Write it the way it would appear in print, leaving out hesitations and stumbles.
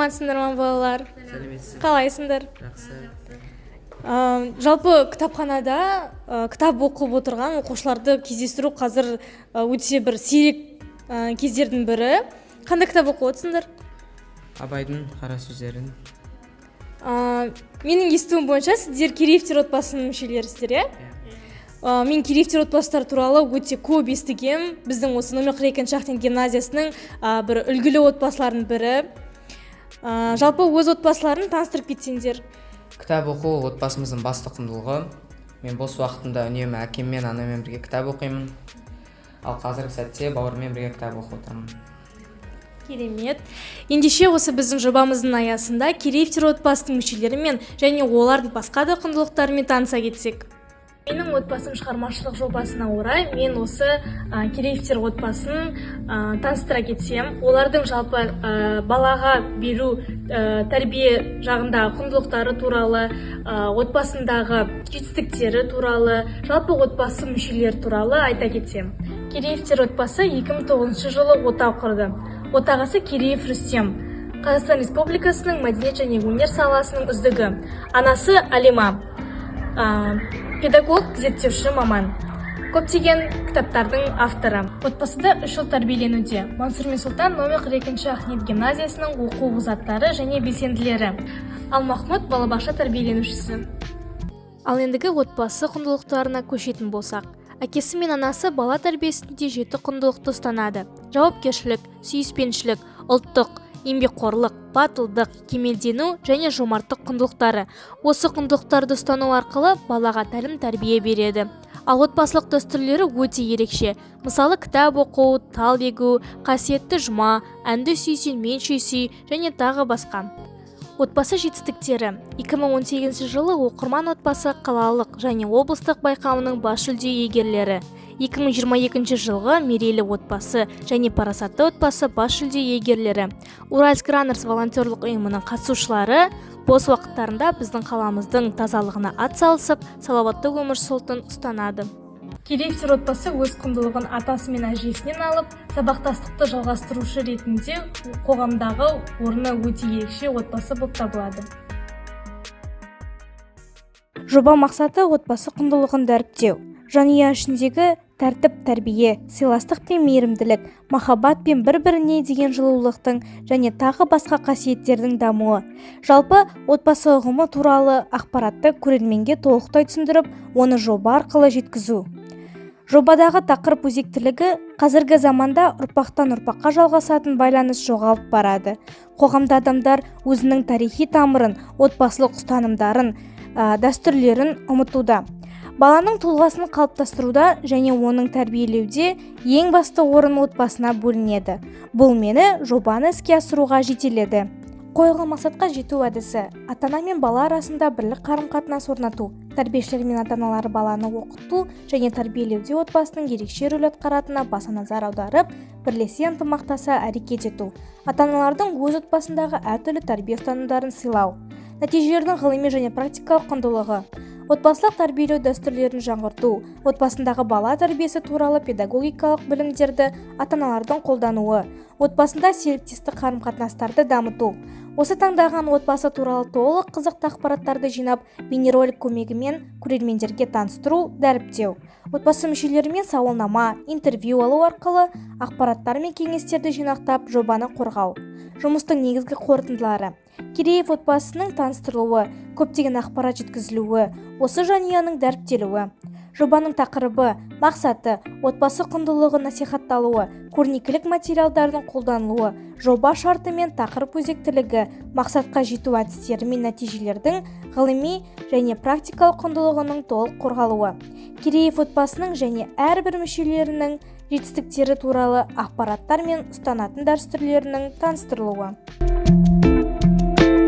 Саламатсыңдар ма, балалар? Сәлеметсіз. Қалайсыңдар? Жақсы. Жалпы кітапханада кітап оқып отырған оқушыларды кездестіру қазір өте бір сирек кездердің бірі. Қандай кітап оқып отырсыңдар? Абайдың қара сөздерін. Менің естуім бойынша, сіздер Кереевтер отбасының мүшелерісіздер, иә? Мен Кереевтер отбасылары туралы өте көп естігем. Біздің осы номер 42 Шахтин гимназиясының бір үлгілі отбасыларының бірі. Жалпы өз отбасыларын таныстырып кетсеңдер. Кітап оқу — отбасымыздың басты құндылығы. Мен бос уақытымда үнемі әкеммен, анаммен бірге кітап оқимын. Ал қазіргі сәтте бауырыммен бірге кітап оқып отырмын. Керемет! Ендеше, осы біздің жобамыздың аясында Кереевтер отбасының мүшелерімен және олардың басқа да құндылықтарымен таныса кетсек. «Менің отбасым» шығармашылық жобасына орай мен осы Кереевтер отбасын таныстыра кетсем, олардың жалпы балаға беру тәрбие жағындағы құндылықтары туралы, отбасындағы жетістіктері туралы, жалпы отбасы мүшелері туралы айта кетсем. Кереевтер отбасы 2009 жылы отау құрды. Отағасы Кереев Рүстем — Қазақстан Республикасының мәдениет және өнер саласының үздігі. Анасы Алима педагог, зерттеуші маман, көптеген кітаптардың авторы. Отбасыда үш ұл тәрбиеленуде. Мансұр мен Сұлтан — номер 42 Ақниет гимназиясының оқу озаттары және белсенділері, ал Махмұд — балабақша тәрбиеленушісі. Ал ендігі отбасы құндылықтарына көшетін болсақ, әкесі мен анасы бала тәрбиесінде жеті құндылықты ұстанады: жауапкершілік, сүйіспеншілік, ұлттық, еңбекқорлық, батылдық, кемелдену және жомарттық құндылықтары. Осы құндылықтарды ұстану арқылы балаға тәлім тәрбие береді. Ал отбасылық дәстүрлері өте ерекше. Мысалы, кітап оқу, тал егу, қасиетті жұма, әнді сүйсең, менше сүй және тағы басқа. Отбасы жетістіктері: 2018 жылы «Оқырман отбасы» қалалық және облыстық байқауының бас жүлде иегерлері, 2022 жылғы «Мерейлі отбасы» және «Парасатты отбасы» бас жүлде иегерлері, «Уральск Раннерс» волонтерлық ұйымының қатысушылары. Бос уақыттарында біздің қаламыздың тазалығына атсалысып, салауатты өмір салтын ұстанады. Кереевтер отбасы өз құндылығын атасы мен әжесінен алып, сабақтастықты жалғастырушы ретінде қоғамдағы орны өте ерекше отбасы болып табылады. Жоба мақсаты: отбасы құндылығын дәріптеу, жанұя ішіндегі тәртіп, тәрбие, сыйластық пен мейірімділік, махаббат пен бір-біріне деген жылулықтың және тағы басқа қасиеттердің дамуы. Жалпы отбасы ұғымы туралы ақпаратты көрерменге толықтай түсіндіріп, оны жоба арқылы жеткізу. Жобадағы тақырып өзектілігі: қазіргі заманда ұрпақтан ұрпаққа жалғасатын байланыс жоғалып барады. Қоғамда адамдар өзінің тарихи тамырын, отбасылық ұстанымдарын, дәстүрлерін ұмытуда. Баланың тұлғасын қалыптастыруда және оның тәрбиелеуде ең басты орын отбасына бөлінеді. Бұл мені жобаны іске асыруға жетеледі. Қойылған мақсатқа жету әдісі: ата-ана мен бала арасында бірлік қарым-қатынас орнату, тәрбиешілер мен ата-аналар баланы оқыту және тәрбиелеуде отбасының ерекше рөл атқаратынына баса назар аударып, бірлесе, ынтымақтаса әрекет ету, ата-аналардың өз отбасындағы әртүрлі тәрбие ұстанымдарын сыйлау. Нәтижелердің ғылыми және практикалық құндылығы: отбасылық тәрбиелеу дәстүрлерін жаңғырту, отбасындағы бала тәрбиесі туралы педагогикалық білімдерді ата-аналардың қолдануы, отбасында серіктестік қарым-қатынастарды дамыту. Осы таңдаған отбасы туралы толық қызықты ақпараттарды жинап, бейнеролик көмегімен көрермендерге таныстыру, дәріптеу. Отбасы мүшелерімен сауалнама, интервью алу арқылы ақпараттар мен кеңестерді жинақтап, жобаны қорғау. Жұмыстың негізгі қорытындылары: Киреев отбасының таныстырылуы, көптеген ақпарат жеткізілуі, осы жанұяның дәріптелуі, жобаның тақырыбы, мақсаты, отбасы құндылығы насихатталуы, көрнекілік материалдардың қолданылуы, жоба шарты мен тақырып өзектілігі, мақсатқа жету әдістері мен нәтижелердің ғылыми және практикалық құндылығының толық қорғалуы, Киреев отбасының және әрбір мүшелерінің жетістіктері туралы ақпараттар мен ұстанатын дәстүрлерінің таныстырылуы.